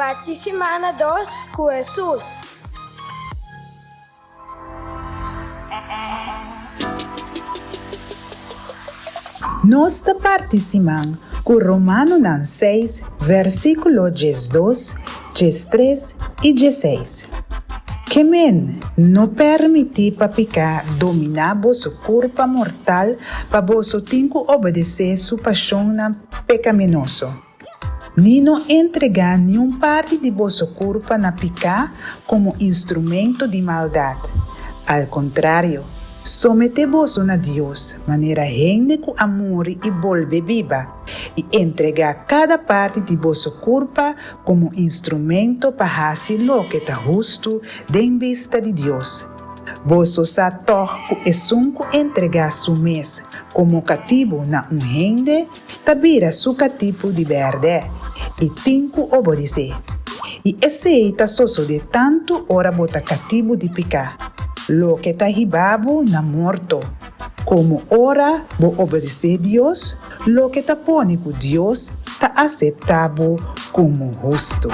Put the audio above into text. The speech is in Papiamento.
Parti simana dos ku Hesus. Nos ta parti siman ku Romanonan seis versíkulo 12, 13 i 16. Ke men, no permití pa piká dominá boso kurpa mortal pa boso tin ku obedesé su pashonnan pekaminoso. Ni no entregá niun parti di boso kurpa na piká komo instrumento di maldat. Al kontrario, someté boso na Dios manera hende ku a muri i bolbe biba, i entregá kada parti di boso kurpa komo instrumento pa hasi loke ta hustu den bista di Dios. Boso sa tòg ku esun ku entregá su mes komo katibu na un hende, ta bira su katipu di bèrdè i tin ku obodisé. I esei ta sosodé tantu ora bo ta katibu di piká, loke ta hiba bo na morto, komo ora bo obodisé Dios, loke ta pone ku Dios ta aseptá bo komo hustu.